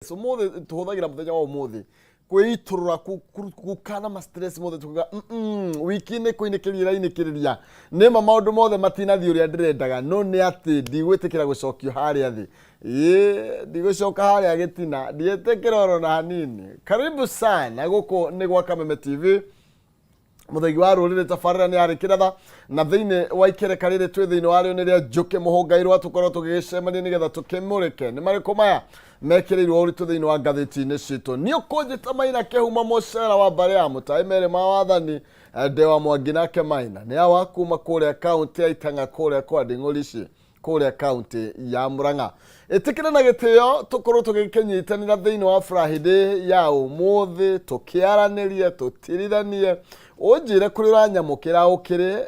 Ũmũthĩ tũhũthagĩra mũthenya wa ũmũthĩ kwĩitũrũra gũkana ma stress mothe, tukuga wiki nĩ kũinĩkĩria ĩrainĩkĩrĩria. Nĩma maũndũ mothe matinathiĩ ũrĩa ndĩrendaga, no nĩ atĩ ndigwĩtĩkĩra gũcokio harĩa thĩ. Ĩĩ, ndigũcoka harĩa gĩtina, ndiĩtĩkĩra oro na hanini. Karibu sana, gũkũ nĩ gwa Kameme TV, Mũthegi wa Rũrĩrĩ. Tabarĩra nĩ yarĩ kĩratha na thĩinĩ wa ikereka rĩrĩ twĩ thĩinĩ warĩo nĩ rĩa Njũkĩ Mũhũngairwa. Tũkorwo tũgĩgĩcemania nĩgetha tũkĩmũrĩke nĩ marĩkũ maya mekĩrĩirwo ũritũ thĩinĩ wa ngathĩti-inĩ citũ. Niĩ ũkũnjĩta Maina Kĩhumo, mũcera wa mbarĩ ya mũtaĩ merĩ ma wathani, Ndewa Mwangi nake Maina nĩ awa kuma kũrĩa kaũntĩ ya Itang'a, kũrĩa kwa Nding'ũrici, kũrĩa kaũntĩ ya Murang'a. Ĩtĩkĩre na gĩtĩo tũkorwo tũgĩkĩnyitanĩra thĩinĩ wa Friday ya ũmũthĩ, tũkĩaranĩrie, tũtirithanie, ũnjĩre kũrĩa ũranyamũkĩra ũkĩrĩ,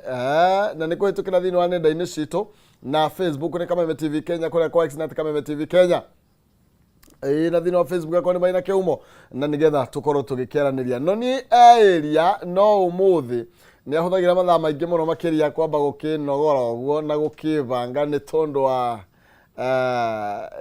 na nĩ kũhĩtũkĩra thĩinĩ wa nenda-inĩ citũ na Facebook nĩ Kameme TV Kenya, kũrĩa kwa X na Kameme TV Kenya. Ĩĩ, na thĩinĩ wa Facebook yakwa nĩ Maina Kĩhumo, na nĩgetha tũkorwo tũgĩkĩaranĩria. No niĩ area no ũmũthĩ nĩ ahũthagĩra mathaa maingĩ mũno makĩria kwamba gũkĩnogora ũguo na gũkĩbanga nĩ tondũ wa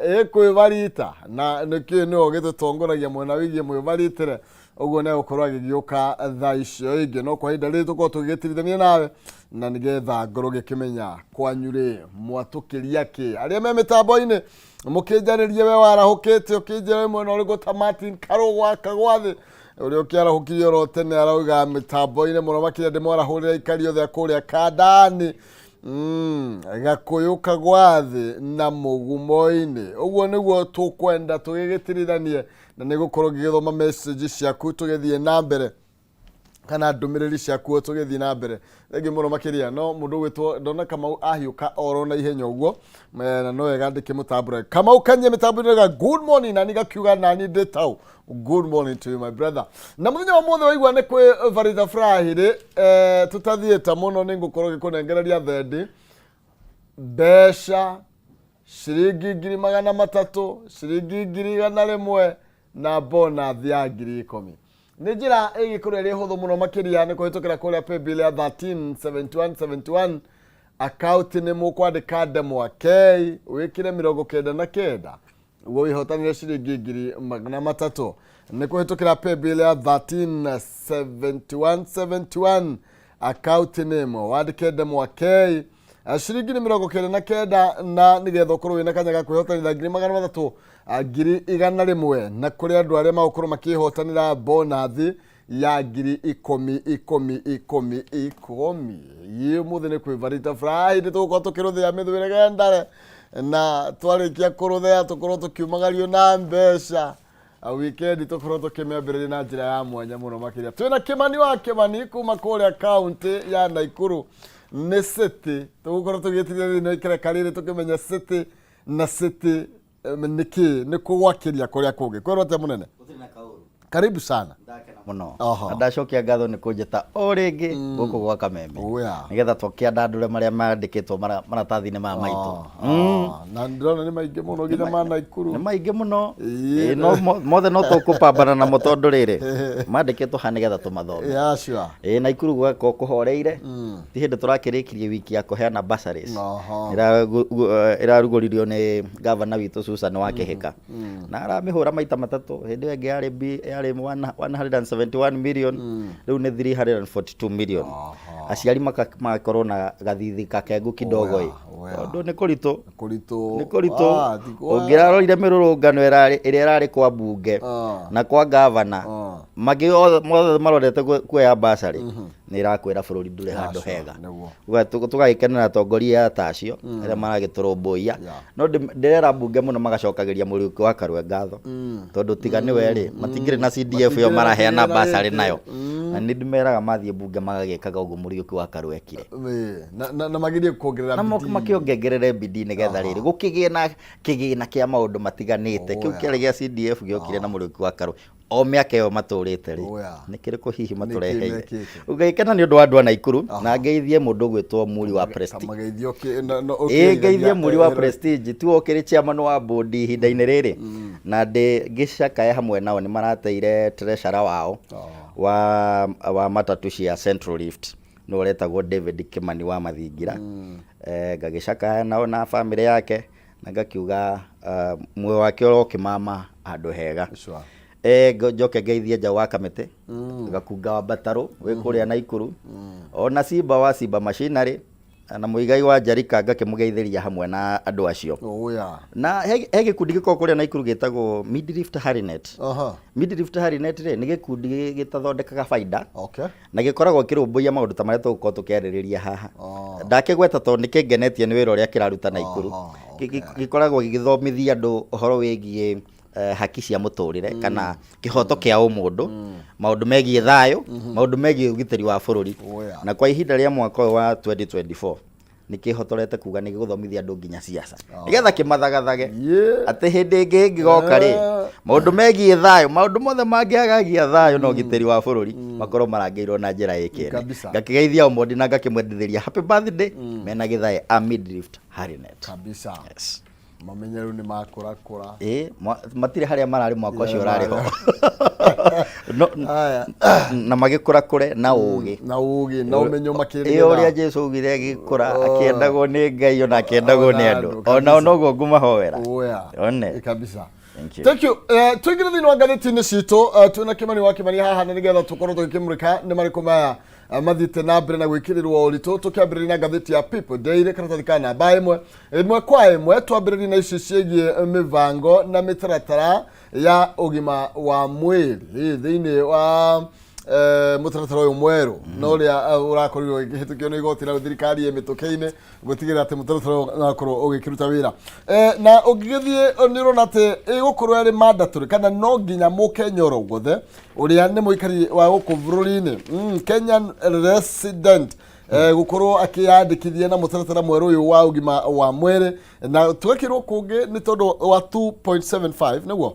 ĩ kwĩbarita, na nĩkĩo nĩwe ũgĩtũtongoragia mwena wĩgiĩ mwĩbaritĩre. Ũguo nĩ egũkorwo agĩgĩũka thaa icio ingĩ, no kwa ihinda rĩrĩ tũkorwo tũgĩgĩtirithania nawe na nĩgetha ngorwo ngĩkĩmenya kwanyu rĩ mwatũkĩria kĩ. Arĩa me mĩtambo-inĩ, mũkĩnjarĩrie we warahũkĩte, ũkĩnjĩra wĩ mwena ũrĩkũ, ta Martin Karũgwa Kagwathĩ ũrĩa ũkĩarahũkirie oro tene, arauga mĩtambo-inĩ mũno makĩria ndĩmwarahũrĩra ikari othe a kũrĩa Kandani, Gakũyũ Kagwathĩ na Mũgumo-inĩ. Ũguo nĩguo tũkwenda tũgĩgĩtirithanie, na nĩ gũkorwo ngĩgĩthoma message ciaku tũgĩthiĩ na mbere, kana ndũmĩrĩri ciaku tũgĩthiĩ na mbere. Thengiũ mũno makĩria. No mũndũ ũgwĩtwo ndona Kamau ahiũka oro na ihenya ũguo, na no wega ndĩkĩmũtambũre. Kamau Kanye mĩtambo-inĩ ga good morning, nani gakiuga nani ndĩ tau. Good morning to you, my brother. Na mũthenya wa mũthĩ waigua nĩ kwĩ Farida Frahirĩ, tũtathiĩte mũno, nĩ ngũkorwo ngĩkũnengereria thendi mbeca ciringi 300,000, ciringi 100,000 na bonus ya 10,000. Nĩ njĩra ĩgĩkorwo ĩrĩ hũthũ mũno makĩria, nĩ kũhĩtũkĩra kũrĩa paybill ya 137171, account nĩ mũkwandĩka ndemwa K, wĩkĩre 99, ũguo wĩhotanĩre ciringi 300,000. Nĩ kũhĩtũkĩra paybill ya 137171, account name wandĩke ndemwa K, ciringi nĩ 99, na nĩgetha ũkorwo wĩna kanya ga kwĩhotanĩra 300,000, 100,000, na kũrĩ andũ arĩa magũkorwo makĩhotanĩra bonus ya 10,000 10 10 10. Ĩ ũmũthĩ nĩ kwĩbarita Friday, tũgũkorwo tũkĩrũthĩa mĩthwĩre gendare, na twarĩkia kũrũthĩa tũkorwo tũkiumagario na mbeca. Weekend tũkorwo tũkĩmĩambĩrĩria na njĩra ya mwanya mũno makĩria. Twĩna Kĩmani wa Kĩmani kuma kũrĩa kaũntĩ ya Naikuru nĩ city. Tũgũkorwo tũgĩtiria thĩinĩ wa ikereka rĩrĩ tũkĩmenya city na city nĩkĩ nĩ kũgwakĩria kũrĩa kũngĩ. Kwĩrwo atĩa, mũnene? Gũtirĩ na kaũru. Karibu sana. Ndakena mũno. Aha. Na ndacokia ngatho nĩ kũnjĩta o rĩngĩ gũkũ gwa Kameme. Oya. Nĩgetha tũkĩandandũre marĩa mandĩkĩtwo maratathi-inĩ maya maitũ. Ah, na ndĩrona nĩ maingĩ mũno nginya ma Naikuru. Nĩ maingĩ mũno. Ĩĩ. Ĩĩ, no mothe no tũkũpambana namo tondũ rĩrĩ mandĩkĩtwo haha nĩgetha tũmathome. Yeah, sure. Ĩĩ, Naikuru gũgakorwo kũhoreire. Ti hĩndĩ tũrakĩrĩkirie wiki ya kũheana bursaries. Ĩrarugũririo nĩ gavana witũ Susan wa Kĩhĩka. Na aramĩhũra maita matatũ. Hĩndĩ ĩyo ĩngĩ yarĩ yarĩ 171 million, rĩu nĩ 342 million. Aciari magakorwo na gathithi kakengu kidogo ĩ. Oya. Tondũ nĩ kũritũ. Kũritũ. Nĩ kũritũ. Ah, ti Ũngĩrarorire mĩrũrũngano ĩrĩa ĩrarĩ kwa mbunge na kwa gavana, mangĩ mothe marorete kuoya bursary, nĩ ĩrakwĩra bũrũri ndũrĩ handũ hega. Nĩguo. Tũgagĩkenera atongoria ta acio arĩa maragĩtũrũmbũiya. No ndĩrera mbunge mũno magacokagĩria Mũriũki wa Karue ngatho, tondũ tiga nĩwe rĩ, matingĩrĩ na CDF ĩyo Matingĩrĩ na maraheana kĩgĩna bursary gĩkĩ. Nayo. Na nĩ ndĩmeraga mathiĩ mbunge magagĩkaga ũguo Mũriũki wa Karue ekire. Ĩĩ, na magerie kuongerera Na bidii. Makĩongerere bidii nĩgetha rĩrĩ gũkĩgĩe na kĩgĩna kĩa maũndũ matiganĩte. Kĩu kĩarĩ gĩa CDF gĩokire na Mũriũki wa Karue. O mĩaka ĩyo matũrĩte rĩ, Oya. nĩ kĩrĩkũ hihi matũreheire? Mekĩte? Ũgagĩkena nĩ ũndũ wa andũ a Naikuru na ngeithie mũndũ ũgwĩtwo Muri wa Prestige. Kamageithio no Ĩĩ, ũkĩgeithagia, ngeithie Muri wa Prestige, tiwe ũkĩrĩ chairman wa board ihinda-inĩ rĩrĩ, na ndĩ ngĩcakaya hamwe nao nĩ marateire treasurer wao wa matatu cia Central Rift, nĩwe ũretagwo David Kimani wa Mathingira. Ngagĩcakaya nao na bamĩrĩ yake na ngakiuga muoyo wake ũrokĩmama Handũ hega. Sure. Njoke ngeithie Njaũ wa Kamĩtĩ, Gakunga wa Mbatarũ wĩ kũrĩa Naikuru, ona Simba wa Simba Machinery, na Mũigai wa Njarika ngakĩmũgeithĩria hamwe na andũ acio. Oya. Na he gĩkundi gĩkoragwo kũrĩa Naikuru gĩtagwo Midrift Harrinet. Midrift Harrinet rĩ, nĩ gĩkundi gĩtathondekaga baida. Na gĩkoragwo kĩrũmbũiya maũndũ ta marĩa tũgũkorwo tũkĩarĩrĩria haha. Ndakĩgweta tondũ nĩ kĩngenetie nĩ wĩra ũrĩa kĩraruta Naikuru. Gĩkoragwo gĩgĩthomithia andũ ũhoro wĩgiĩ haki cia mũtũrĩre kana kĩhoto kĩa ũmũndũ, maũndũ megiĩ thayũ, maũndũ megiĩ ũgitĩri wa bũrũri. Na kwa ihinda rĩa mwaka ũyũ wa 2024 nĩ kĩhotorete kuga nĩ gĩgũthomithia andũ nginya siasa nĩgetha kĩmathagathage atĩ hĩndĩ ĩngĩ ĩngĩgoka rĩ, maũndũ megiĩ thayũ, maũndũ mothe mangĩagagia thayũ na ũgitĩri wa bũrũri makorwo marangĩirwo na njĩra ĩ kĩene. Ngakĩgeithia Omondi na ngakĩmwendithĩria happy birthday mena gĩthaĩ a Midrift Harrinet. Kabisa. Yes. Mamenye rĩu nĩ makũrakũra. Ĩ, matirĩ harĩa mararĩ mwaka ũcio ũrarĩ ho. No, Aya. na magĩkũrakũre na ũgĩ. Na ũgĩ na ũmenyo makĩria. Ĩ, ũrĩa Jesu augire agĩkũra akĩendagwo nĩ Ngai ona akĩendagwo Ona nĩ andũ. andũ, Onao kabisa. noguo ngũmahoera. Oya. One. Kabisa. Thank you. Thank you. Tũingĩre thĩinĩ wa ngathĩti-inĩ citũ, twĩna Kĩmani wa Kĩmani haha na nĩgetha tũkorwo tũgĩkĩmũrĩka nĩ marĩkũ maya mathiĩte na mbere na gwĩkĩrĩrwo ũritũ. Tũkĩambĩrĩria na ngathĩti ya People Daily karatathi ka namba ĩmwe ĩmwe kwa ĩmwe, twambĩrĩrie na ici ciĩgiĩ mĩbango na mĩtaratara ya ũgima wa mwĩrĩ thĩinĩ wa mũtaratara ũyũ mwerũ na ũrĩa ũrakorirwo ũgĩkĩhĩtũkio nĩ igoti na thirikari ĩ mĩtũkĩ-inĩ gũtigĩrĩra atĩ mũtaratara ũyũ ũrakorwo ũgĩkĩruta wĩra. Na ũngĩgĩthiĩ nĩ ũrona atĩ ĩgũkorwo ĩrĩ mandatory kana no nginya mũkenya oro guothe ũrĩa nĩ mũikari wa gũkũ bũrũri-inĩ, Kenyan resident, gũkorwo akĩyandĩkithia na mũtaratara mwerũ ũyũ wa ũgima wa mwĩrĩ. Na tũgakĩrwo kũngĩ nĩ tondũ wa 2.75 nĩguo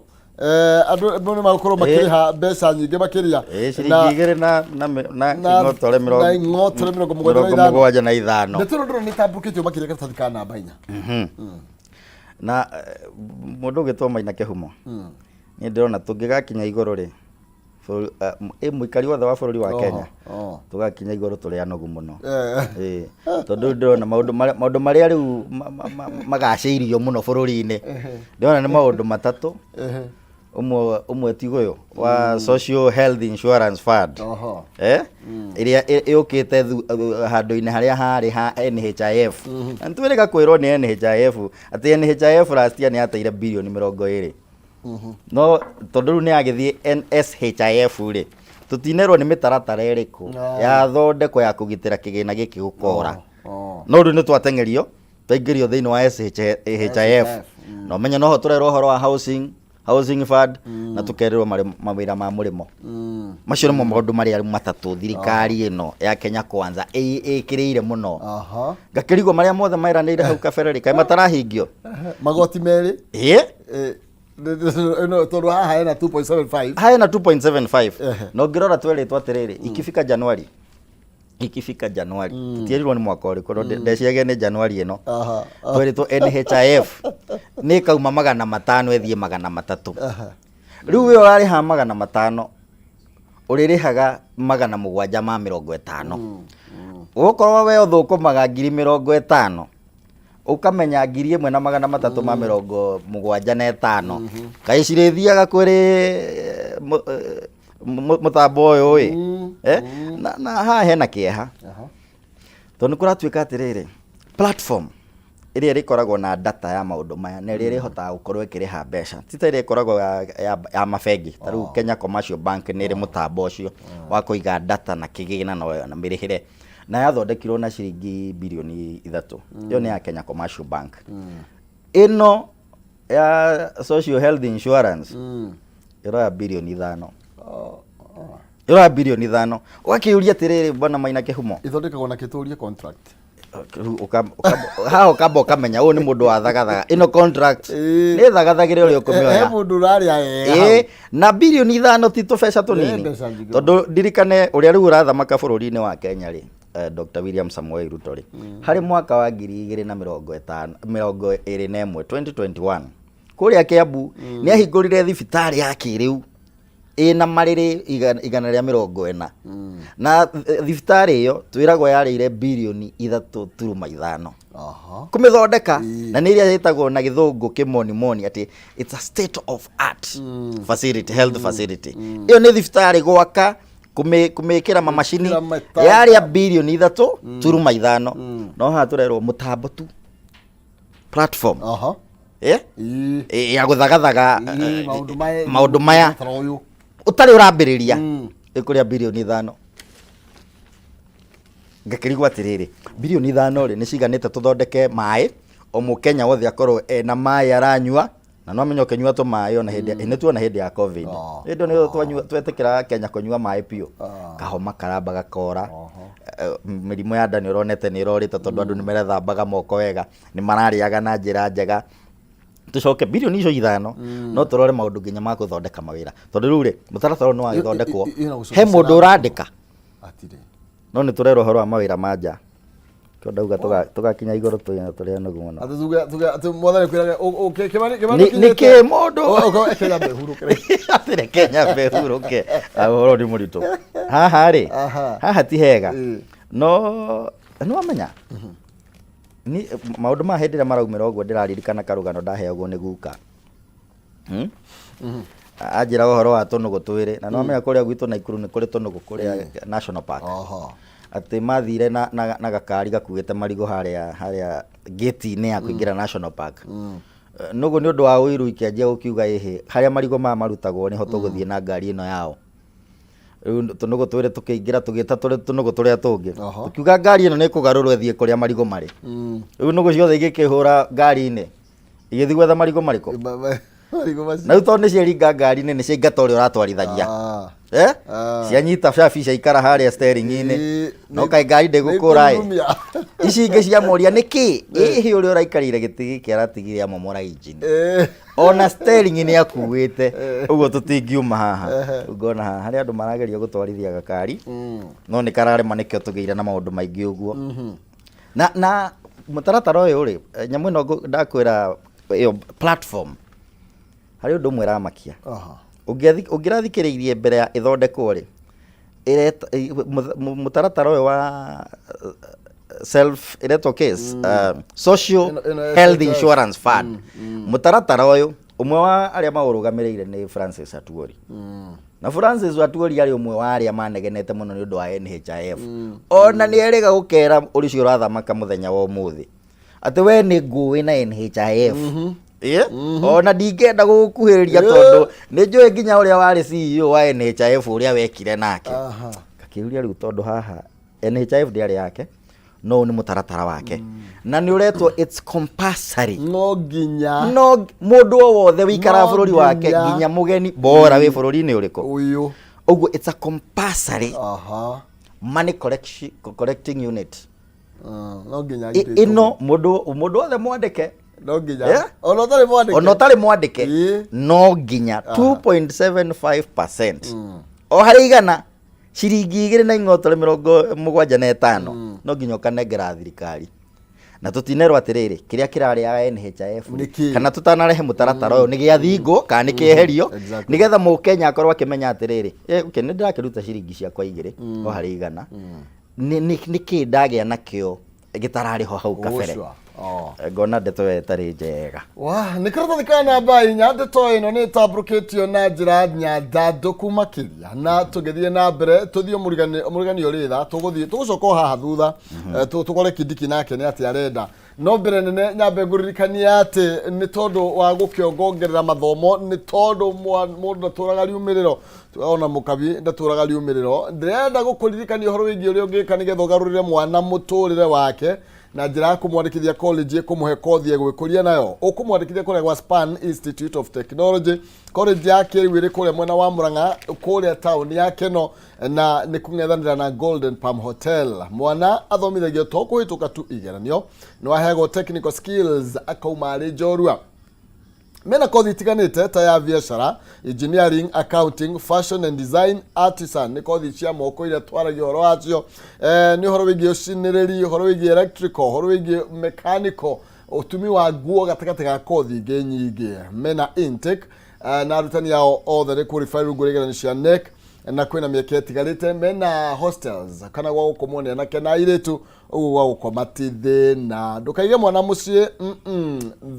andũ nĩ magũkorwo makĩrĩha mbeca nyingĩ makĩria. Ciringi 2 na ing'otore na mĩrongo ing'otore mĩrongo mũgwanja na mĩrongo ithano. 75. Ndeto ĩno ndĩrona nĩ ĩtambũrũkĩtio makĩria karatathi ka namba 4. Na mũndũ ũgĩtwo Maina Kĩhumo, niĩ ndĩrona tũngĩgakinya igũrũ rĩ, mũikari wothe wa bũrũri wa Kenya, tũgakinya igũrũ tũrĩ anogu mũno. Ĩ, tondũ rĩu ndĩrona maũndũ marĩa rĩu magacĩirio mũno bũrũri-inĩ, ndĩrona nĩ maũndũ matatũ. Ũmwe ti ũyũ wa Social Health Insurance Fund, ĩrĩa ĩũkĩte handũ-inĩ harĩa harĩ ha NHIF. Na nĩtwĩrĩga kwĩrwo nĩ NHIF atĩ NHIF last year nĩ yateire birioni 20, no tondũ rĩu nĩ yagĩthiĩ NSHIF rĩ, tũtinerwo nĩ mĩtaratara ĩrĩkũ yathondekwo ya kũgitĩra kĩgĩna gĩkĩ gũkora. No rĩu nĩ twateng'erio twaingĩrio thĩinĩ wa SHIF, na ũmenye noho tũrerwo ũhoro wa housing fund na tũkerĩrwo mawĩra ma mũrĩmo. Macio nĩmo maũndũ marĩa rĩu matatũ thirikari ĩno ya Kenya Kwanza ĩkĩrĩire mũno. Ngakĩrigwo marĩa mothe meranĩire hau kabere rĩ, kaĩ matarahingio? Magoti merĩ. Ĩ. Ĩno tondũ haha hena 2.75. Hena 2.75. Na ũngĩrora twerĩtwo atĩrĩrĩ, ikifika Januari, tũtierirwo nĩ mwaka ũrĩkũ, no ndeciagia nĩ Januari ĩno, twerĩtwo NHIF nĩ ĩkauma 500 ĩthiĩ 300. Rĩu we ũrarĩha 500, ũrĩrĩhaga 750. Gũkorwo we ũthũkũmaga 50,000, ũkamenya 1,375 kaĩ cirĩthiaga kwĩrĩ mũtambo ũyũ ĩ. Na haha hena kĩeha tondũ nĩ kũratuĩka atĩrĩrĩ, platform ĩrĩa ĩrĩkoragwo na data ya maũndũ maya na ĩrĩa ĩrĩhotaga gũkorwo ĩkĩrĩha mbeca ti ta ĩrĩa ĩkoragwo ya mabengi. Ta rĩu Kenya Commercial Bank nĩ ĩrĩ mũtambo ũcio wa kũiga data na kĩgĩna na mĩrĩhĩre, na yathondekirwo na ciringi birioni 3. Ĩyo nĩ ya Kenya Commercial Bank. Ĩno ya Social Health Insurance ĩroya birioni 5, ĩroya birioni 5. Ũgakĩũria atĩrĩrĩ, bwana Maina Kĩhumo, Ithondekagwo na kĩtũrie contract. Rĩu haha ũkamba ũkamenya ũyũ nĩ mũndũ wa thagathaga ĩno contract, nĩ thagathagĩre ũrĩa He ũkũmĩoya. Mũndũ ũrarĩa wega Ĩ, na birioni 5 ti tũbeca tũnini. Mbeca nyingĩ. Tondũ ndirikane ũrĩa rĩu ũrathamaka bũrũri-inĩ wa Kenya rĩ, Dr. William Samoei Ruto rĩ, harĩ mwaka wa 2050, 21, 2021, kũrĩa Kiambu nĩ ahingũrire thibitarĩ ya kĩrĩu ĩna marĩrĩ 140, na thibitarĩ ĩyo twĩragwo yarĩire birioni 3.5. Kũmĩthondeka na nĩ ĩrĩa ĩtagwo na gĩthũngũ kĩmonimoni atĩ it's a state of art facility, health facility. Ĩyo nĩ thibitarĩ gwaka, kũmĩkĩra mamacini. Gwĩkĩra mĩtambo. Yarĩa 3.5 birioni. No haha tũrerwo mũtambo tu, platform, ya gũthagathaga maũndũ maya. Maũndũ maya. Mũtaratara ũyũ. Ũtarĩ ũrambĩrĩria, ĩkũrĩa 5 birioni. Ngakĩrigwo atĩrĩrĩ, 5 birioni rĩ, nĩ ciganĩte tũthondeke maĩ, o mũkenya wothe akorwo ena maĩ aranyua? Na no amenye ũkĩnyua tũmaĩ ona hĩndĩ nĩ tuona hĩndĩ ya COVID. Hĩndĩ ĩyo nĩyo twetĩkĩra Kenya kũnyua maĩ biũ, kahoma karamba gakora. Mĩrimũ ya nda nĩ ũronete nĩ ĩrorĩte, tondũ andũ nĩ marethambaga moko wega, nĩ mararĩaga na njĩra njega. Tũcoke 5 birioni icio no tũrore maũndũ nginya ma gũthondeka mawĩra, tondũ rĩu rĩ, mũtaratara ũyũ nĩ wagĩthondekwo. Ĩna gũcoka He mũndũ ciana. ũrandĩka? Atirĩ. No nĩ tũrerwo ũhoro wa mawĩra ma nja. Kĩo ndauga tũgakinya igũrũ tũrĩ anogu mũno. Atĩ tuge atĩ mwathani kwĩraga Kĩmani, Kĩmani. Nĩ kĩ mũndũ? Kenya mehurũkĩre. Atĩrĩ, Kenya mehurũke. Ah, ũhoro nĩ mũritũ haha rĩ. Haha ti hega. No nĩ wamenya ni maũndũ ma hĩndĩ ĩrĩa maraumĩra ũguo, ndĩraririkana karũgano ndaheagwo nĩ guka. Anjĩraga ũhoro wa tũnũgũ twĩrĩ, na nĩwamenya kũrĩa gwitũ Naikuru nĩ kũrĩ tũnũgũ kũrĩa National Park. Atĩ mathire na gakari gakuĩte marigũ harĩa gate-inĩ ya kũingĩra National Park. Nũgũ nĩ ũndũ wa ũiru ikĩanjia gũkiuga ĩhĩ, harĩa marigũ maya marutagwo nĩho tũgũthiĩ na ngari ĩno yao. Rĩu tũnũgũ twĩrĩ tũkĩingĩra, tũgĩta tũrĩ tũnũgũ tũrĩa tũngĩ, tũkiuga ngari ĩno nĩ ĩkũgarũrwo ĩthiĩ kũrĩa marigũ marĩ. Rĩu nũgũ ciothe igĩkĩhũra ngari-inĩ, igĩthiĩ gwetha marigũ marĩkũ. Marigũ macio. Na rĩu tondũ nĩ ciaringa ngari-inĩ, nĩ ciaingata ũrĩa ũratwarithagia. Eh? Cianyita cabi, ciaikara harĩa steering-inĩ. No kaĩ ngari ndĩgũkũra ĩ. Nĩkũrurumia. Ici ingĩ ciamoria nĩkĩ ĩhĩ, ũrĩa ũraikarĩire gĩtĩ gĩkĩ aratigire amomora engine. Ona steering nĩ akuĩte ũguo, tũtingiuma haha. Rĩu ngona haha harĩ andũ marageria gũtwarithia gakari, no nĩ kararema. Nĩkĩo tũgĩire na maũndũ maingĩ ũguo na mũtaratara ũyũ rĩ, nyamũ ĩno ndakwĩra ĩyo platform, harĩ ũndũ ũmwe ĩramakia. Ũngĩrathikĩrĩirie mbere ya ĩthondekwo rĩ, mũtaratara ũyũ wa self ĩretwo case social Ĩno health SHIF. insurance fund, mũtaratara ũyũ ũmwe wa arĩa maũrũgamĩrĩire nĩ Francis Atuori. Na Francis Atuori arĩ ũmwe wa arĩa manegenete mũno nĩ ũndũ wa NHIF. Ona nĩ erĩga gũkera ũrĩ ũcio ũrathamaka mũthenya wa ũmũthĩ atĩ we nĩ ngũĩ na NHIF. Ona ndingĩenda gũgũkuhĩrĩria, tondũ nĩ njũĩ nginya ũrĩa warĩ CEO wa NHIF, ũrĩa wekire nake. Ngakĩũria rĩu, tondũ haha NHIF ndĩarĩ yake, no ũyũ nĩ mũtaratara wake na nĩ ũretwo it's compulsory. No nginya. No mũndũ o wothe wĩikaraga No bũrũri wake, nginya. nginya mũgeni, bora wĩ bũrũri-inĩ ũrĩkũ. Ũyũ. Ũguo it's a compulsory money collecting unit. No nginya Ĩno mũndũ wothe mwandĩke. No nginya. Ona ũtarĩ mwandĩke. Ona ũtarĩ mwandĩke. No nginya 2.75% o harĩ igana, ciringi 2.75, no nginya ũkanengera thirikari. Na tũtinerwo atĩrĩrĩ, kĩrĩa kĩrarĩaga NHIF Nĩ kĩĩ? Kana tũtanarehe mũtaratara ũyũ, nĩ gĩathingwo kana nĩ kĩeherio, nĩgetha mũkenya akorwo akĩmenya atĩrĩrĩ, okay, nĩ ndĩrakĩruta ciringi ciakwa 2 o harĩ igana, nĩ kĩĩ ndagĩa nakĩo gĩtararĩ ho hau kabere? Sure. Oh. Ngona ndeto ĩyo ĩtarĩ njega. Wa nĩ karatathi ka namba 4. Ndeto ĩno nĩ ĩtambũrũkĩtio na njĩra nyandandũku makĩria, na tũgĩthiĩ na mbere, tũthiĩ mũrigani ũrĩ tha, tũgũthiĩ tũgũcoka o haha thutha, tũkore Kindiki nake nĩ atĩ arenda. No mbere nene nyambe ngũririkania atĩ nĩ tondũ wa gũkĩongongerera mathomo, nĩ tondũ mũndũ ndatũraga riumĩrĩro, ona mũkabi ndatũraga riumĩrĩro. Ndĩrenda gũkũririkania ũhoro wĩgiĩ ũrĩa ũngĩka nĩgetha ũgarũrĩre mwana mũtũrĩre wake na njĩra ya kũmwandĩkithia college ĩkũmũhe kothi ĩgwĩkũria nayo. Ũkũmwandĩkithia kũrĩa gwa Span Institute of Technology. College ya kĩrĩu ĩrĩ kũrĩa mwena wa Murang'a, kũrĩa taũni ya Keno, na nĩ kũng'ethanĩra na Golden Palm Hotel. Mwana athomithagio to kũhĩtũka tu igeranio, nĩ waheagwo technical skills akauma arĩ njorua. Mena kothi itiganĩte ta ya biacara, engineering, accounting, fashion and design, artisan, nĩ kothi cia moko iria twaragia ũhoro wacio. Nĩ ũhoro wĩgiĩ ũcinĩrĩri, ũhoro wĩgiĩ electrical, ũhoro wĩgiĩ mechanical, ũtumi wa nguo, gatagatĩ ga kothi ingĩ nyingĩ. Mena intake, na arutani ao othe nĩ qualified rungu rwa igeranio cia KNEC. Na kwĩna mĩeke ĩtigarĩte. Mena hostels kana gwa gũkomwo nĩ anake na airĩtu, ũguo gwa gũkoma ti thĩna. Ndũkaige mwana mũciĩ,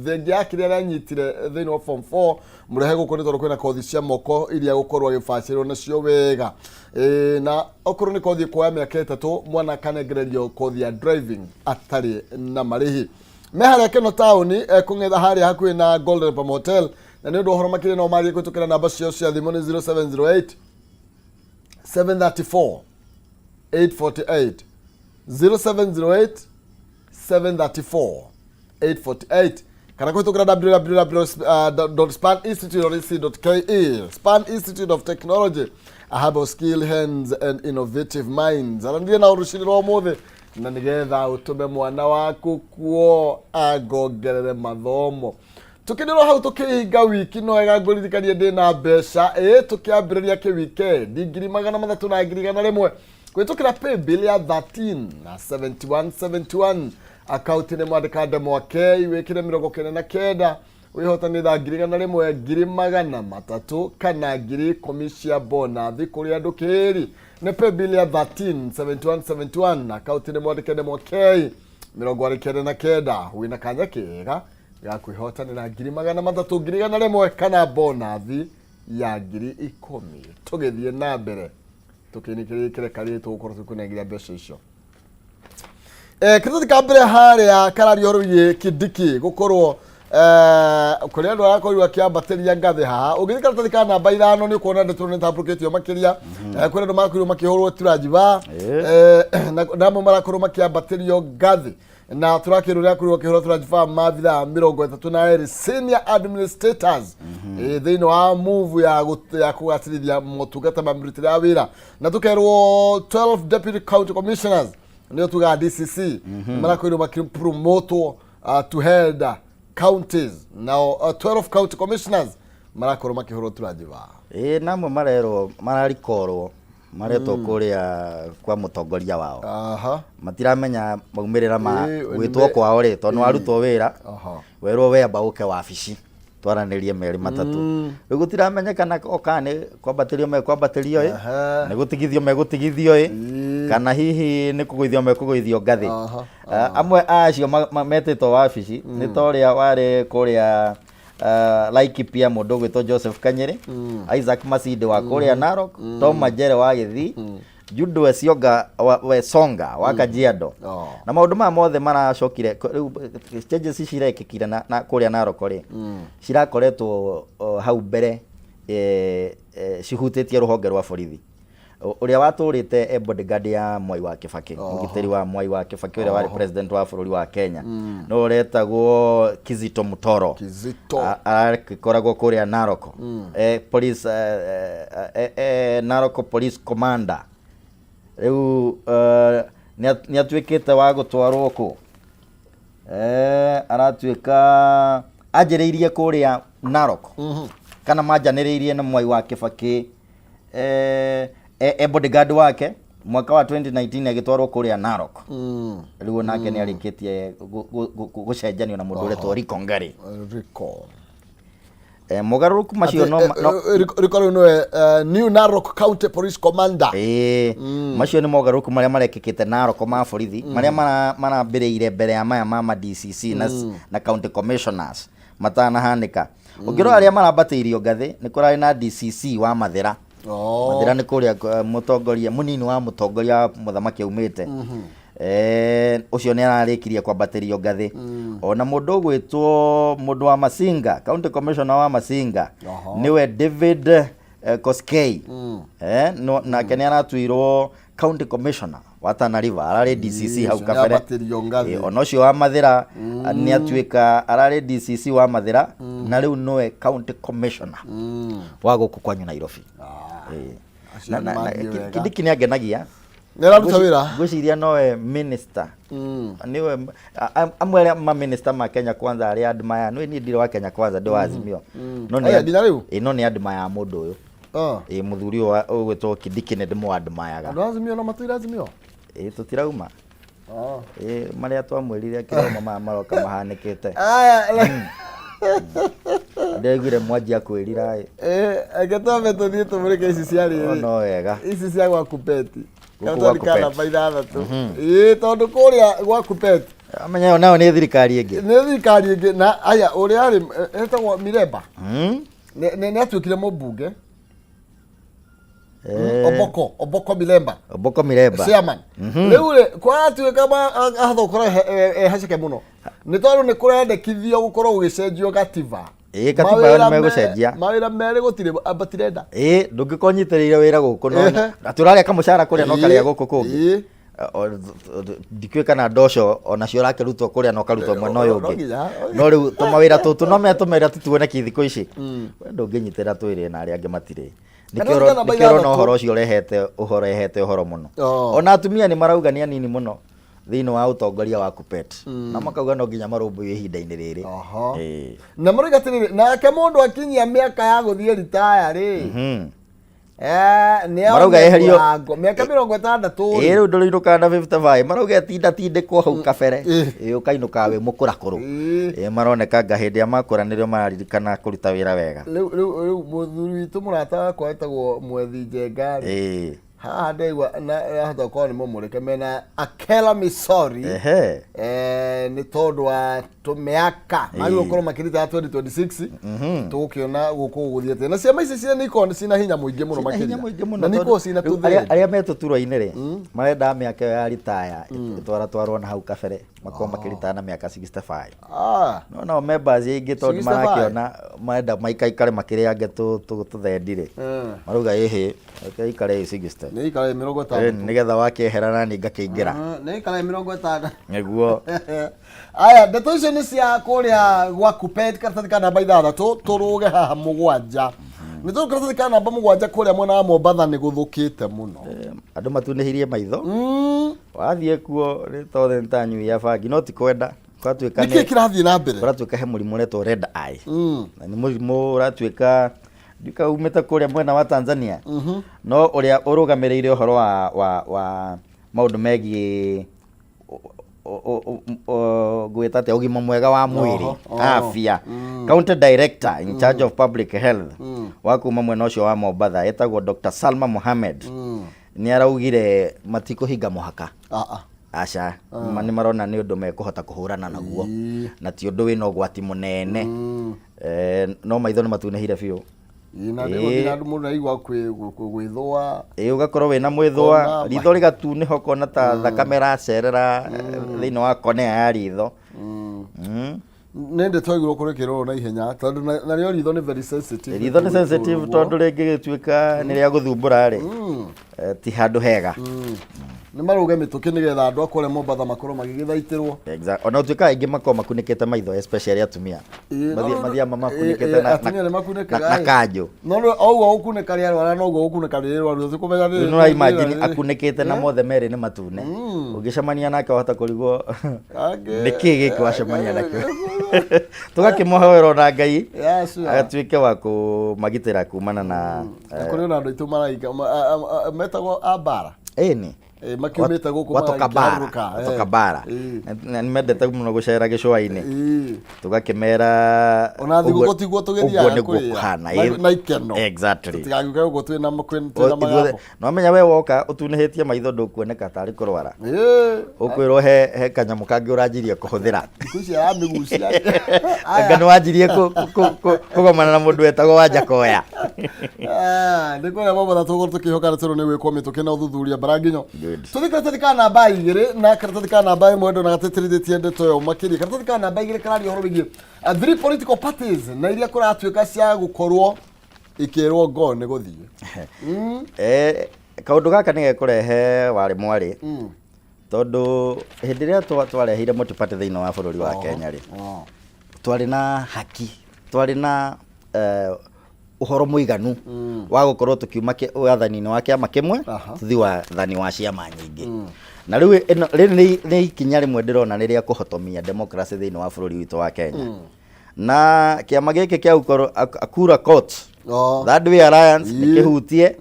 thengia ya kĩrĩa aranyitire thĩinĩ wa form 4, mũrehe gũkũ nĩ tondũ kwĩna kothi cia moko iria gũkorwo agĩbacĩrwo nacio wega. Ĩĩ, na okorwo nĩ kothi ĩkuoya mĩaka 3, mwana akanengererio kothi ya driving atarĩ na marĩhi. Me harĩa Keno taũni, kũng'etha harĩa hakuhĩ na Golden Palm Hotel. Na nĩ ũndũ wa ũhoro makĩria no marie kũhĩtũkĩra namba ciao cia thimũ nĩ 0708 734 848, 0708 734 848, kana kũhĩtũkĩra www.spaninstitute.ac.ke. Span Institute of Technology, a hub of skilled hands and innovative minds. Aranire na rũcinĩ rwa ũmũthĩ na nĩgetha ũtũme mwana waku kuo angongerere mathomo. Tũkĩnĩrwo hau tũkĩhinga wiki, no wega ngũririkanie ndĩna mbeca ĩ tũkĩambĩrĩria kĩwikendi, 300,000 na 100,000 kũhĩtũkĩra paybill ya 13 na 71 71. Akaunti nĩ mwandĩka ndemwa K, wĩkĩre 99, wĩhotanĩra 100,000, 300,000 kana 10,000 cia bonathi kũrĩ andũ kĩĩri. Nĩ paybill ya 13 71 71, akaunti nĩ mwandĩke ndemwa K 99, wĩna kanya kega ga kwĩhotanĩra 300,000, 100,000 kana bonathi ya 10,000. Tũgĩthiĩ na mbere tũkĩinĩkĩrĩkĩre karĩ tũgũkorwo tũkũnengeria mbeca icio. Kĩratathi ka mbere harĩa kararia ũhoro wĩgiĩ Kindiki gũkorwo kũrĩ andũ arakorirwo akĩambatĩria ngathĩ haha. Ũngĩthiĩ karatathi ka namba 5 nĩ ũkuona ndeto nĩ tambũrũkĩtio makĩria. Kũrĩ andũ marakorirwo makĩhũrwo turajiba, na amwe marakorwo makĩambatĩrio ngathĩ, na tũrakĩrwo ũrĩa akorirwo akĩhũrwo turajiba maabithaa 32 senior administrators thĩinĩ wa move ya kũgacĩrithia motungata ma mĩrutĩre ya wĩra, na tũkerwo 12 deputy county commissioners, nĩo tugaga DCC, marakorirwo makĩpromotwo to head counties. Nao 12 county commissioners marakorwo makĩhũrwo turajiba. Ĩĩ, namwe marerwo mararikorwo maretwo kũrĩa kwa mũtongoria wao. Matiramenya maumĩrĩra ma gwĩtwo kwao rĩ, tondũ warutwo wĩra, werwo we amba ũke wabici twaranĩrie merĩ matatũ. Rĩu gũtiramenyekana o kana nĩ kwambatĩrio mekwambatĩrio ĩ, nĩ gũtigithio megũtigithio ĩ, kana hihi nĩ kũgũithio mekũgũithio ngathĩ. Amwe a acio metĩtwo wabici nĩ ta ũrĩa warĩ kũrĩa Laikipia, mũndũ ũgwĩtwo Joseph Kanyĩrĩ, Isaac Masinde wa kũrĩa Narok, Tom Majere wa Gĩthii, Jude Wesionga Wesonga wa Kajiado. Na maũndũ maya mothe maracokire rĩu changes ici cirekĩkire na kũrĩa Narok rĩ, cirakoretwo hau mbere cihutĩtie rũhonge rwa borithi. Ũrĩa watũrĩte e bodyguard ya Mwai wa Kibaki, mũgitĩri wa Mwai wa Kibaki ũrĩa warĩ president wa bũrũri wa Kenya, no ũretagwo Kizito Mutoro. Kizito. Aragĩkoragwo kũrĩa Narok, police, Narok police commander. Rĩu nĩ atuĩkĩte wa gũtwarwo kũ, aratuĩka anjĩrĩirie kũrĩa Narok, kana manjanĩrĩirie na Mwai wa Kibaki e bodyguard wake mwaka wa 2019, agĩtwarwo kũrĩa Narok. Rĩu nake nĩ arĩkĩtie gũcenjanio na mũndũ ũretwo Rico Ngari. Rico. Mogarũrũku macio no, no Rico rĩu nĩwe new Narok County Police Commander. Ĩĩ, macio nĩ mogarũrũku marĩa marekĩkĩte Narok ma borithi, marĩa marambĩrĩire mbere ya maya ma DCC na county commissioners matanahanĩka. Ũngĩrora arĩa marambatĩirio ngathĩ, nĩ kũrarĩ na DCC wa Mathĩra. Mathĩra nĩ kũrĩa mũtongoria mũnini wa mũtongoria wa mũthamaki aumĩte. Ũcio nĩ ararĩkirie kwambatĩrio ngathĩ. Ona mũndũ ũgwĩtwo mũndũ wa Masinga, county commissioner wa Masinga, nĩwe David Koskei, nake nĩ aratuirwo county commissioner wa Tana River, ararĩ DCC hau Ũcio kabere. nĩambatĩrio ngathĩ. Ona ũcio wa Mathĩra nĩ atuĩka, ararĩ DCC wa Mathĩra na rĩu nĩwe county commissioner wa gũkũ kwanyu Nairobi. Acio nĩ mathiĩ wega. Kindiki nĩ angenagia. Nĩ araruta wĩra. Ngwĩciria nowe minister, nĩwe amwe arĩa ma minister ma Kenya Kwanza arĩa admire. Nĩ niĩ ndirĩ wa Kenya Kwanza, ndĩ wa Azimio, no nĩ Aya, nginya rĩu? Ĩ, no nĩ admire mũndũ ũyũ. Ĩ, mũthuri ũyũ ũgwĩtwo Kindiki nĩ ndĩmũ admireaga. Andũ a Azimio no matũire Azimio. Ĩ, tũtirauma. Ĩ, marĩa twamwĩrire kĩromo maya maroka mahanĩkĩte. Aya. Ndĩraiguire mwanjia kwĩrira ĩ. Reke twambe tũthiĩ tũmũrĩke ici cia O rĩrĩ, no wega. Ici cia gwa kupeti. Gũkũ Karatathi gwa ka Kupet. namba 6. Ĩĩ, tondũ kũrĩa gwa kupeti Amenya ĩyo nayo nĩ thirikari ĩngĩ. Nĩ thirikari ĩngĩ. Na aya ũrĩa arĩ etagwo Miremba, nĩ atuĩkire mũmbunge. Oboko Miremba. Oboko Miremba. Chairman rĩu rĩ, kwaratuĩka ahota gũkorwo ehaceke mũno, nĩ tondũ nĩ kũrendekithio gũkorwo gũgĩcenjio gatiba. Ĩĩ, katiba ĩyo nĩ megũcenjia. Mawĩra merĩ gũtirĩ, matirenda. Ĩĩ, ndũngĩkorwo ũnyitĩrĩire wĩra gũkũ no atĩ ũrarĩa kamũcara kũrĩa no karĩa gũkũ kũngĩ. Ndikĩũĩ kana ndoco onacio ũrakĩrutwo kũrĩa na ũkarutwo mwena ũyũ No ũngĩ. nginya. No rĩu tũmawĩra tũtũ no menya tũmawĩra tũtuoneki thikũ ici, we ndũngĩnyitĩrĩra twĩrĩ na arĩa angĩ matirĩ. Kana Nĩkĩo namba nĩkĩo ũrona 6. Ũhoro ũcio ũrehete ũhoro mũno. Ona atumia nĩ marauga nĩ anini mũno thĩinĩ wa ũtongoria wa Kuppet, na makauga no nginya marũmbũiyo ihinda-inĩ rĩrĩ. Na maroiga atĩrĩrĩ, nake mũndũ akinyia mĩaka ya gũthiĩ ritaya rĩ, nĩ Marauga aone eherio- mũrango mĩaka 60 Ĩĩ, rĩ. rĩu ndũrĩinũkaga na 55, marauga tinda tindĩkwo hau kabere. Ĩĩ, ũkainũkaga wĩ mũkũrakũrũ. Ĩĩ, maroneka anga hĩndĩ ĩrĩa makũra nĩrĩo mararirikana kũruta wĩra wega. Rĩu mũthuri witũ, mũrata wakwa wetagwo Mwethi Njenga rĩ, haha ndaigua na ahota gũkorwo nĩ mũmũrĩke mena Akela Misori. Nĩ tondũ wa tũmĩaka magĩrĩirwo gũkorwo makĩrita 2026, tũgũkĩona gũkũ gũgũthiĩ atĩa na ciama ici cia nĩ ikoragwo cina hinya mũingĩ mũno. Cina hinya Makĩria mũingĩ mũno, na nĩ tondũ ikoragwo cina rĩu tũthĩni. Arĩa me tũturwa-inĩ rĩ, marenda mĩaka ĩyo ya ritaya ĩtwaratwarwo na hau kabere, makorwo makĩritaya na mĩaka 65. No nao members aingĩ tondũ 65. Marakĩona marenda maikaikare makĩrĩange tũthendi rĩ, marauga ĩhĩ, reke ikare ĩ 60. Nĩ ikara mĩrongo ĩtandatũ. Nĩgetha wakĩehera nani ngakĩingĩra. Nĩ ikara 60. Nĩguo. Aya, ndeto icio nĩ cia kũrĩa gwa Kupet, karatathi ka namba 6. Tũrũge haha 7. Nĩ tũrũ karatathi ka namba 7, kũrĩa mwena wa Mombatha nĩ gũthũkĩte mũno. Andũ matunĩhirie maitho. Wathiĩ kuo nĩ tothe nĩ ta nyui ya bangi, no ti kwenda kũratuĩka. Nĩkĩ kĩrathiĩ na mbere? Kũratuĩka he mũrimũ ũretwo red eye, na nĩ mũrimũ ũratuĩka ndika umĩte kũrĩa mwena wa Tanzania, no ũrĩa ũrũgamĩrĩire ũhoro wa maũndũ megiĩ ngwĩta atĩa, ũgima mwega wa mwĩrĩ, afya, county director in charge of public health wa kuma mwena ũcio wa Mombatha etagwo Dr. Salma Mohamed, nĩ araugire matikũhinga mũhaka. Aca, nĩ marona nĩ ũndũ mekũhota kũhũrana naguo, na ti ũndũ wĩna ũgwati mũnene. No maitho nĩ matunĩhire biũ. Ĩĩ, na nĩ gũthiĩ na andũ mũndũ aigua gwĩthũa. Ĩĩ, ũgakorwo wĩna mwĩthũa, ritho rĩgatunĩha, ũkona ta thakame ĩracerera thĩinĩ wa konea ya ritho. Nĩ ndĩ twagĩrĩirwo kũrĩkĩrwo na ihenya tondũ narĩo ritho nĩ very sensitive. Ritho nĩ sensitive, tondũ rĩngĩgĩtuĩka nĩ rĩa gũthumbũra rĩ, ti handũ hega. Nĩ marũge mĩtũkĩ nĩgetha andũ a kũrĩa Mombatha makorwo magĩgĩthaitĩrwo. Ona gũtuĩka aingĩ makoragwo makunĩkĩte maitho, especially atumia. No Mathiaga makunĩkĩte atumia nĩ makunĩkaga, na ĩ. kanjũ. No rĩu o ũguo gũkunĩka rĩarwara, noguo gũkunĩka rĩrĩ rwaru kũmenya Rĩu nĩ imagine akunĩkĩte na mothe merĩ nĩ matune, ũngĩcemania nake wahota kũrigwo nĩ kĩ gĩkĩ wacemania nakĩo. Tũgakĩmũhoera ona Ngai Yeah, sure. agatuĩke wa kũmagitĩra kumana na Na kũrĩ ona andũ aitũ maraika metagwo ambara. Ĩni. Makiumĩte gũkũ watoka bara. marakĩharũrũka, Watoka bara. Na nĩ mendete mũno gũcera gĩcũa-inĩ. Tũgakĩmera Ona thigũkũ tiguo tũgĩthiaga ũguo nĩguo kũrĩa. kũhana. Na ikeno. Tũtigagĩũke gũkũ twĩna magambo. No menya we woka ũtunĩhĩtie maitho ndũkuoneka tarĩ kũrwara. Ũkwĩrwo he kanyamũ kangĩ ũranjirie kũhũthĩra. Thikũ ici aramĩgucia. Anga nĩ wanjirie kũgomana na mũndũ wetagwo Wanjakoya. Ah, nĩ kũrĩa Mombatha tũgũrũ tũkĩhoka nĩ tũrũ nĩ gwĩkwo mĩtũkĩ na ũthuthuria mbaranginyo. Good. Tũthiĩ karatathi ka namba 2 na karatathi ka namba 1, ndona gatĩtĩrithĩtie ndeto ĩyo makĩria. Karatathi ka namba 2 kararia ũhoro wĩgiĩ three political parties na iria kũratuĩka cia gũkorwo ikĩrwo ngo nĩ gũthiĩ. Kaũndũ gaka nĩ gekũrehe warĩ mwarĩ, tondũ hĩndĩ ĩrĩa twarehire multi-party thĩinĩ wa bũrũri wa Kenya rĩ, twarĩ na haki, twarĩ na ũhoro mũiganu wa gũkorwo tũkiuma wathani-inĩ wa kĩama kĩmwe tũthiĩ wathani wa ciama nyingĩ. Na rĩu rĩrĩ nĩ ikinya rĩmwe ndĩrona nĩ rĩa kũhotomia democracy thĩinĩ wa bũrũri witũ wa Kenya, na kĩama gĩkĩ kĩa Akura Court, Third Way Alliance nĩ kĩhutie,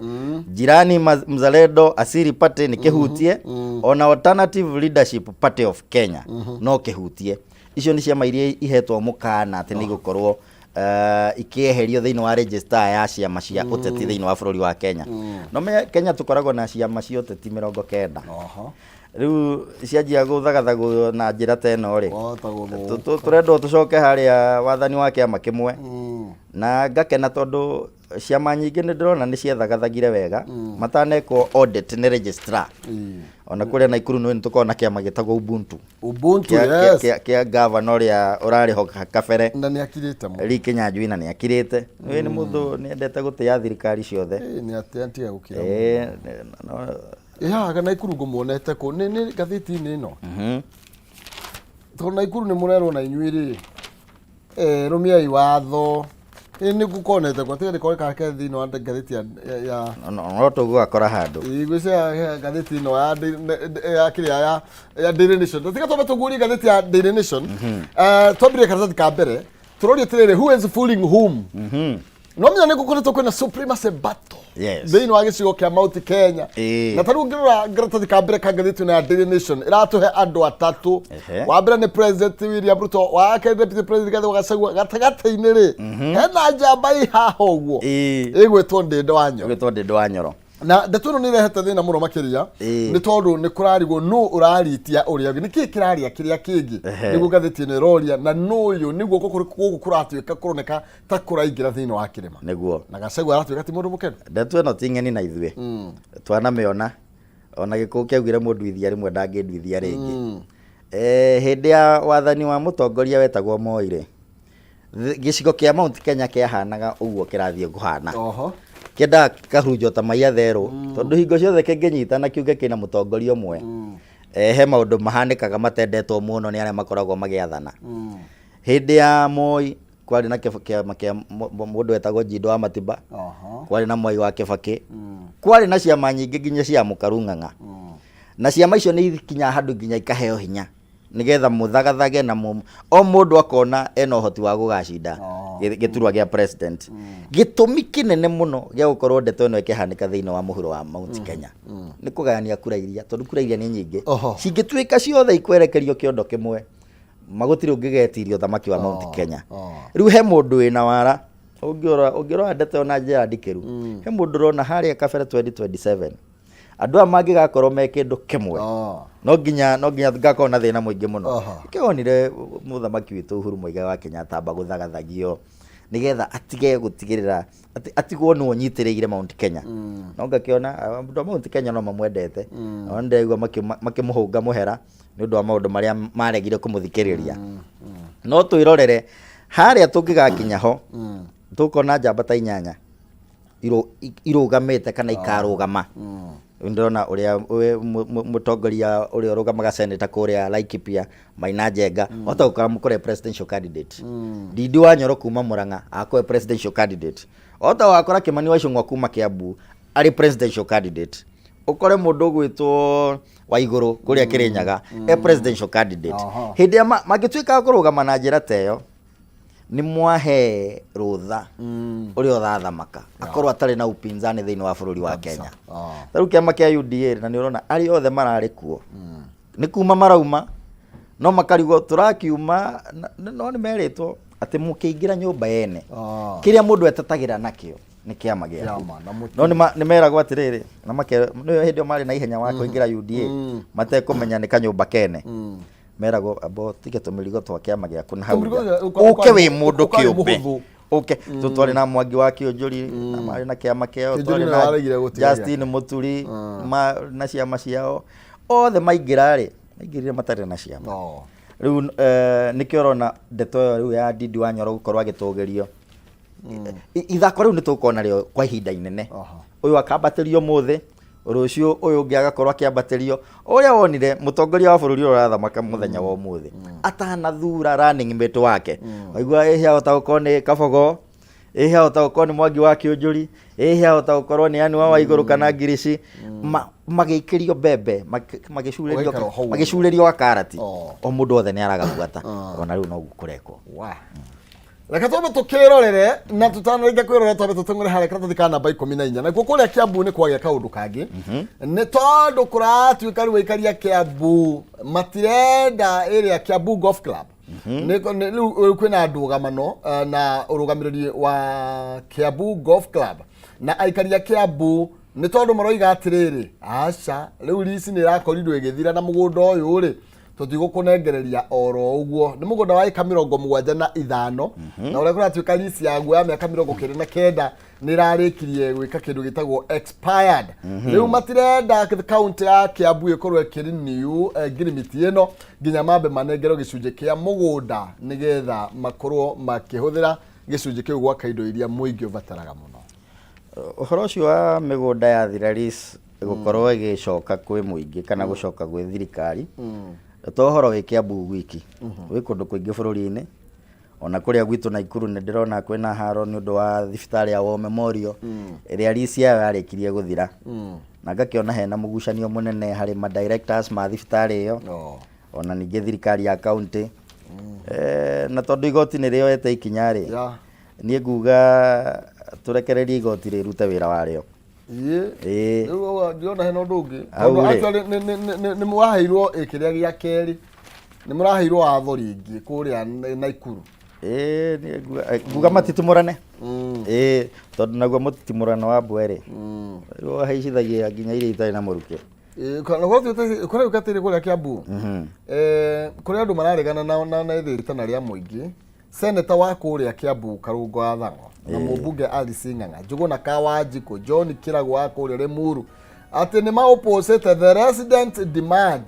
Jirani Mzalendo Asili Party nĩ kĩhutie, ona Alternative Leadership Party of Kenya no kĩhutie. Icio nĩ ciama iria ihetwo mũkana atĩ nĩ igũkorwo ikĩeherio thĩinĩ wa register ya ciama cia ũteti thĩinĩ wa bũrũri wa Kenya. No me Kenya tũkoragwo na ciama cia ũteti 90. Rĩu cianjia gũthagathagwo na njĩra ta ĩno rĩ, Wahota gũthũka. Tũrendwo tũcoke harĩa wathani wa kĩama kĩmwe. Na ngakena tondũ ciama nyingĩ nĩ ndĩrona nĩ ciethagathagire wega matanekwo audit nĩ registrar. Ona kũrĩa Naikuru nĩ tũkoragwo na kĩama gĩtagwo Ubuntu. Ubuntu, Kĩa yes. kĩa gavana ũrĩa ũrarĩ ho kabere. Na nĩ akirĩte mũno. Lee Kinyanjui na nĩ akirĩte. Nĩ nĩ mũndũ nĩ endete gũtĩa thirikari ciothe. Ĩĩ, nĩ atĩa ntiga gũkira. Ĩĩ, no Ĩ haha Naikuru ngũmuonete kũ? Nĩ ngathĩti-inĩ ĩno. Tondũ Naikuru nĩ mũrerwo na inyuĩ rĩ, rũmiai watho. Ĩ nĩ ngũkonete kũ? Tiga nĩkoneka ke thĩinĩ wa ngathĩti ya No tũgũgakora handũ. Ĩ, ngwĩciria ngathĩti ĩno ya ya kĩrĩa ya Daily Nation. Tiga twambe tũguũrie ngathĩti ya Daily Nation. Twambĩrĩrie karatathi ka mbere. Tũroria atĩrĩrĩ, who is fooling whom? No menya nĩ gũkoretwo kwĩna supremacy battle thĩinĩ wa gĩcigo kĩa Mount Kenya. Na tarĩu ũngĩrora karatathi ka mbere ka ngathĩti ĩno ya Daily Nation ĩratũhe andũ atatũ. Wa mbere nĩ President William Ruto, wa kerĩ Deputy President Rigathi wa Gachagua, gatagatĩ-inĩ rĩ hena njamba ĩ haha ũguo ĩgwĩtwo Ndĩndĩ wa Nyoro. Ĩgwĩtwo Ndĩndĩ wa Nyoro. Na ndeto ĩno nĩ ĩrehete thĩna mũno makĩria nĩ tondũ nĩ kũrarigwo nũ ũraritia ũrĩa ũngĩ, nĩkĩĩ kĩraria kĩrĩa kĩngĩ, nĩguo ngathĩti ĩno ĩroria, na nũ ũyũ nĩguo gũkũ kũratuĩka kũroneka ta kũraingĩra thĩinĩ wa kĩrĩma. Nĩguo. Na Gachagua aratuĩka ti mũndũ mũkenu. Ndeto ĩno ti ng'eni na ithuĩ. Twanamĩona ona gĩkũyũ kĩaugire mũnduithia rĩmwe ndangĩnduithia rĩngĩ. Hĩndĩ ya wathani wa mũtongoria wetagwo Moi rĩ, gĩcigo kĩa Mount Kenya kĩahanaga ũguo kĩrathiĩ kũhana. Kĩendaga gĩkahurunjwo ta mai atherũ, tondũ hingo ciothe kĩngĩnyitana kiuge kĩna mũtongoria ũmwe, he maũndũ mahanĩkaga matendetwo mũno nĩ arĩa makoragwo magĩathana. Hĩndĩ ya Moi kwarĩ na kĩama kĩa mũndũ wetagwo Njindo wa Matiba, kwarĩ na Mwai wa Kĩbakĩ, kwarĩ na ciama nyingĩ nginya cia Mũkaru Ng'ang'a. Na ciama icio nĩ ikinyaga handũ nginya ikaheo hinya nĩgetha mũthagathage na o mũndũ akona ena ũhoti wa gũgacinda gĩturwa gĩa president. Gĩtũmi kĩnene mũno gĩa gũkorwo ndeto ĩno ĩkĩhanĩka thĩinĩ wa mũhuro wa Mount Kenya nĩ kũgayania kura iria, tondũ kura iria nĩ nyingĩ. Cingĩtuĩka ciothe ikwerekerio kĩondo kĩmwe, magũtirĩ ũngĩgetiria ũthamaki wa Mount Kenya. Rĩu he mũndũ wĩna wara, ũngĩrora ndeto ĩyo na njĩra ndikĩru, he mũndũ ũrona harĩa kabere 2027 andũ aya mangĩgakorwo me kĩndũ kĩmwe, no nginya ngakorwo na thĩna mũingĩ mũno. Nĩkĩo wonire mũthamaki witũ Uhuru Muigai wa Kenyatta amba gũthagathagio nĩgetha atige gũtigĩrĩra atĩ atigwo nĩwe ũnyitĩrĩire Mount Kenya. No ngakĩona andũ a Mount Kenya no mamwendete, no ndĩraigua makĩmũhũnga mũhera nĩ ũndũ wa maũndũ marĩa maregire kũmũthikĩrĩria. No twĩrorere harĩa tũngĩgakinya ho, tũkona njamba ta inyanya irũgamĩte kana ikarũgama. Rĩu ndĩrona ũrĩa mũtongoria ũrĩa ũrũgamaga senator kũrĩa Laikipia Maina Njenga wahota gũkora mũkore presidential candidate. Ndindi wa Nyoro kuma Murang'a akorwo presidential candidate. Wahota wakora Kimani wa Ichung'wa kuma Kiambu arĩ presidential candidate. Ũkore mũndũ ũgwĩtwo Waigũrũ kũrĩa Kĩrĩnyaga e presidential candidate. Hĩndĩ ĩrĩa mangĩtuĩka a kũrũgama na njĩra ta ĩyo, nĩ mwahe rũtha ũrĩa ũrathamaka akorwo atarĩ na upinzani thĩinĩ wa bũrũri wa Kenya. Ta rĩu kĩama kĩa UDA, na nĩ ũrona arĩa othe mararĩ kuo nĩ kuma marauma, no makarigwo tũrakiuma no nĩ merĩtwo atĩ mũkĩingĩra nyũmba yene, kĩrĩa mũndũ etetagĩra nakĩo nĩ kĩama gĩaku. Kĩama, na mũtu. No nĩ meragwo atĩrĩrĩ, na nĩyo hĩndĩ ĩyo marĩ na ihenya wa kũingĩra UDA matekũmenya nĩ kanyũmba kene, meragwo amba ũtige tũmĩrigo twa kĩama gĩaku na hau Tũmĩrigo nja. Ũke wĩ mũndũ ũkarĩ kĩũmbe. mũhũthũ. Ũke tũtwarĩ na Mwangi wa Kĩũnjũri na marĩ na kĩama kĩao, Kĩũnjũri twarĩ nĩwe na waregire gũtiga Justin Mũturi na ciama ciao othe maingĩra rĩ, maingĩrire matarĩ na ciama. Rĩu nĩkĩo ũrona ndeto ĩyo rĩu ya Ndindi wa Nyoro gũkorwo agĩtũgĩrio. Ithako rĩu nĩ tũkona rĩo kwa ihinda inene. Ũyũ akambatĩrio ũmũthĩ, rũciũ ũyũ ũngĩ agakorwo akĩambatĩrio. Ũrĩa wonire mũtongoria wa bũrũri ũrĩa ũrathamaka mũthenya wa ũmũthĩ atanathura running mate wake, waigua ĩhĩ ahota gũkorwo nĩ Kabogo, ĩhĩ ahota gũkorwo nĩ Mwangi wa Kĩũnjũri, ĩhĩ ahota gũkorwo nĩ Anne wa Waigũrũ kana Ngirici, magĩikĩrio mbembe, Ũgaikara hau. magĩcurĩrio gakarati. O mũndũ wothe nĩ aragabuata. Ona rĩu noguo kũrekwo. Reke twambe tũkĩrorere, na tũtanarĩkia kwĩrorera twambe tũteng'ere harĩa karatathi ka namba 14. Nakuo kũrĩa Kiambu nĩ kwagĩa kaũndũ kangĩ, nĩ tondũ kũratuĩka rĩu aikaria Kiambu matirenda ĩrĩa Kiambu Golf Club. Rĩu kwĩna ndũgamano na ũrũgamĩrĩri wa Kiambu Golf Club na aikari a Kiambu, nĩ tondũ maroiga atĩrĩrĩ, aca, rĩu lease nĩ ĩrakorirwo ĩgĩthira na mũgũnda ũyũ rĩ, tũtigũkũnengereria oro ũguo. Nĩ mũgũnda wa ĩka 75, na ũrĩa kũratuĩka lease yaguo ya mĩaka 99 nĩ ĩrarĩkirie gwĩka kĩndũ gĩtagwo expired. Rĩu matirenda kaunti ya Kiambu ĩkorwo ĩkĩrenew ngirimiti ĩno nginya mambe manengerwo gĩcunjĩ kĩa mũgũnda, nĩgetha makorwo makĩhũthĩra gĩcunjĩ kĩu gwaka indo iria mũingĩ ũbataraga mũno. Ũhoro ũcio wa mĩgũnda ya thira lease gũkorwo ĩgĩcoka kwĩ mũingĩ kana gũcoka gwĩ thirikari to ũhoro wĩ Kiambu gwiki, wĩ kũndũ kũingĩ bũrũri-inĩ. Ona kũrĩa gwitũ Naikuru nĩ ndĩrona kwĩna haro nĩ ũndũ wa thibitarĩ ya War Memorial ĩrĩa lease yayo yarĩkirie gũthira, na ngakĩona hena mũgucanio mũnene harĩ ma directors ma thibitarĩ ĩyo ona ningĩ thirikari ya county. Na tondũ igoti nĩ rĩoete ikinya rĩ, niĩ nguga tũrekererie igoti rĩrute wĩra warĩo. Ĩĩ. Rĩu ndĩrona hena ũndũ ũngĩ. Hau tondũ rĩ. Actually nĩ mũraheirwo kĩrĩa gĩa kerĩ, nĩ mũraheirwo watho rĩngĩ kũrĩa Naikuru. Ĩĩ, niĩ nguga matitimũrane. Ĩĩ, tondũ naguo mũtitimũrano wa mbwe rĩ, rĩu haicithagia nginya iria itarĩ na mũrukĩ. Kũrauga atĩrĩ, kũrĩa Kiambu kũrĩ andũ mararegana na ithĩtana rĩa mũingĩ. Seneta wa kũrĩa Kiambu Karũngo wa Thang'wa na mũmbunge Alice Ng'ang'a, Njũgũna Kawanjikũ, John Kĩragu wa kũrĩa Limuru, atĩ nĩ maopposite the resident demand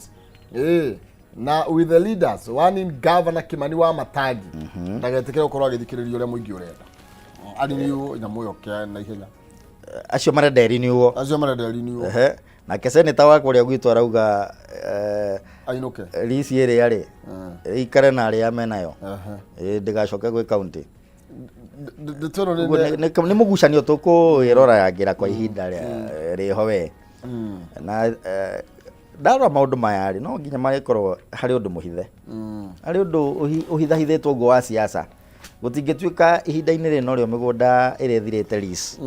na with the leaders warning Governor Kimani wa Matangi ndagetĩkĩre gũkorwo agĩthikĩrĩria ũrĩa mũingĩ ũrenda arenew nyamũ ĩyo kĩa na ihenya. Acio marenda ĩrenewo. Acio marenda renew. Ehe. Nake seneta wa kũrĩa gwitũ arauga ainũke. Lease ĩrĩa rĩ ĩikare na arĩa menayo. Ndĩgacoke gwĩ county. Ndeto ĩno Ũguo nĩ mũgucanio tũkũĩroragĩra kwa ihinda rĩho we. Na ndarora maũndũ maya rĩ, no nginya marĩkorwo harĩ ũndũ mũhithe, harĩ ũndũ ũhithahithĩtwo ũguo wa siasa. Gũtingĩtuĩka ihinda-inĩ rĩrĩ norĩo mĩgũnda ĩrĩa ĩthirĩte lease,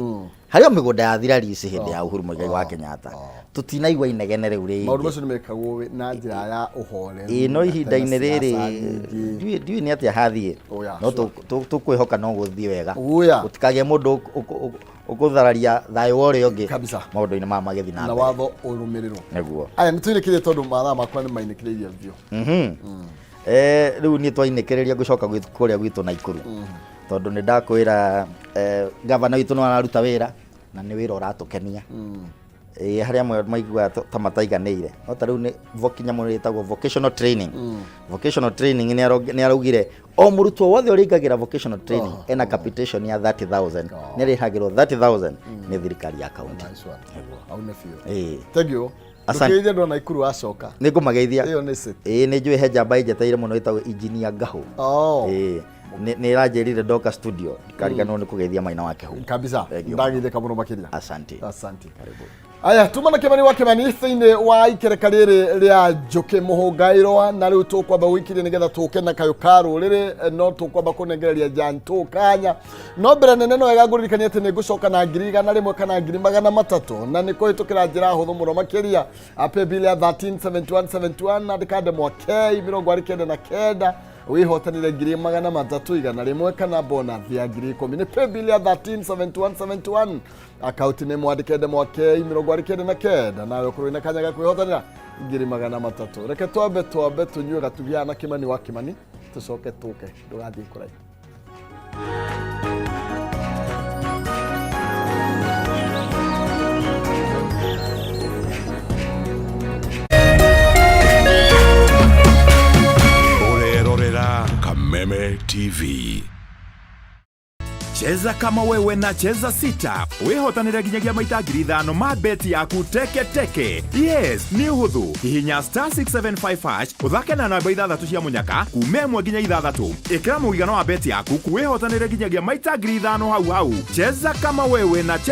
harĩ o mĩgũnda yathira lease hĩndĩ ya Uhuru Muigai wa Kenyatta, tũtinaigua inegene rĩu maũndũ rĩngĩ. Macio nĩ mekagwo na njĩra ya ũhoreru. Ĩĩ, no na ihinda-inĩ tena rĩrĩ siasa nyingĩ. Ndiũĩ nĩ atĩa hathiĩ. Oh, yeah, no sure. tũkwĩhoka no gũthiĩ wega. Oh, yeah. Gũtikagĩe mũndũ ũkũthararia thayũ wa ũrĩa ũngĩ. Kabisa. Maũndũ-inĩ maya magĩthiĩ na na mbere. Watho ũrũmĩrĩrwo. Nĩguo. Aya, nĩ tũinĩkĩrie tondũ mathaa makwa nĩ mainĩkĩrĩirie biũ. Rĩu niĩ twainĩkĩrĩria ngũcoka kũrĩa gwitũ Naikuru, tondũ nĩ ndakwĩra gavana witũ no araruta wĩra na nĩ wĩra ũratũkenia. Ĩĩ, harĩa amwe maiguaga ta mataiganĩire, no ta rĩu nĩ nyamũ ĩtagwo vocational training. Vocational training nĩ araugire o mũrutwo wothe ũrĩingagĩra vocational training ena capitation ya 30,000, nĩ arĩhagĩrwo 30,000 nĩ thirikari ya county. Nice one. Hau nĩ biũ. Ĩĩ. Thank you. Asante. Ndũkĩgeithie andũ a Naikuru wacoka. Nĩ ngũmageithia. Ĩyo nĩ city. Ĩĩ, nĩ njũĩ he njamba ĩnjeteire mũno ĩtagwo Engineer Ngahũ. Ĩĩ, nĩ ĩranjĩrire ndoka studio ndikariganĩrwo nĩ kũgeithia Maina wa Kĩhu. Kabisa. Thank you. Ndageithĩka mũno makĩria. Asante. Asante. Karibu. Aya, tuma na Kimani wa Kimani thĩinĩ wa ikereka rĩrĩ rĩa njũkĩ mũhũngairwa, na rĩu tũkwamba gũikiria nĩgetha tũke na kayũ ka rũrĩrĩ, no tũkwamba kũnengereria jantũ kanya. No mbere nene no wega ngũririkania atĩ nĩ ngũcoka na 100,000 kana 300,000, na nĩ kũhĩtũkĩra njĩra hũthũ mũno makĩria. Paybill ya 137171, andĩka ndemwa K 99 wĩhotanĩre 300,000, 100 kana bonus ya 10,000. Nĩ paybill ya 137171, akaunti nĩ mwandĩke ndemwa K 99, nawe ũkorwo wĩna kanya ga kwĩhotanĩra 300,000. Reke twambe tũnyue gatugia na Kimani wa Kimani, tũcoke tũke. Ndũgathiĩ kũraihu. Ũrerorera Kameme TV. Cheza kama wewe na Cheza Sita wĩhotanĩre nginyagia maita 5,000 ma beti yaku teke teke. Yes, nĩ ũhũthũ. Hihinya star 675 hash, ũthake na namba ithathatũ cia mũnyaka kuma 1 nginya 6. Ĩkĩra mũigana wa beti yaku wĩhotanĩre nginyagia maita 5,000 hau hau. Cheza kama wewe na Cheza.